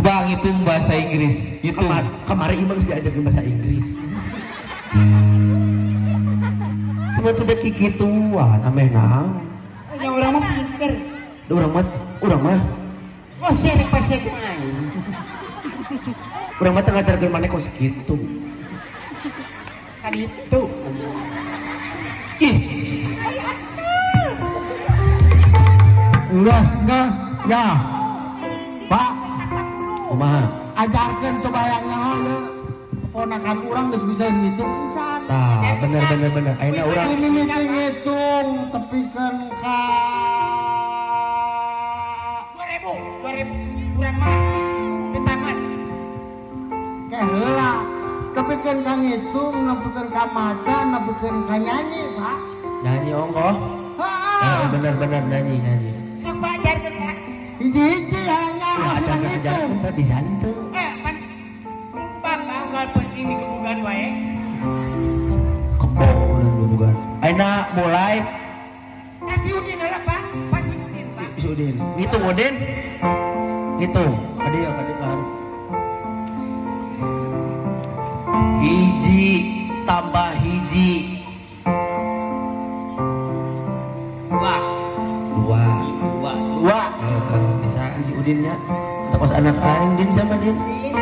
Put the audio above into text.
Bang hitung bahasa Inggris. Hitung. Kemarin Imam geus diajarkeun bahasa Inggris. Semua tuh udah kikituan, ameh naon. Ya urang mah pinter. Da urang mah Oh, sia rek pasea kumaha. Urang mah teu ngajarkeun maneh kos kitu. Kan itu. Ih, Nges, nges, ya. Pak, kumaha? Ajarkan coba yang nyaho ye. Keponakan urang geus bisa ngitung encan. Tah, bener bener bener. Ayeuna urang Ini miti ngitung tepikeun ka 2000, 2000 urang mah ketamat. Ke heula. Tepikeun ka ngitung, nepikeun ka maca, nepikeun ka nyanyi, Pak. Nyanyi ongkoh. Heeh. Eh, bener bener nyanyi nyanyi. Sok Pak ajarkeun Pak. Hiji-hiji hayang nyaho Ulah sedang ngitung. ajarkeun teh bisa henteu. Eh, pan bapak unggal penting dikebugan wae. Kebo ulah gebugan. Ayeuna mulai Kasih Udin heula Pak. Kasih Udin Pak. Si Udin. Ngitung Udin. Ngitung. Adi ya, adi kan. Hiji tambah hiji. Dua. Dua. Dua. Dua. Bisa si Udinnya. Tokos anak aing Din sama Din.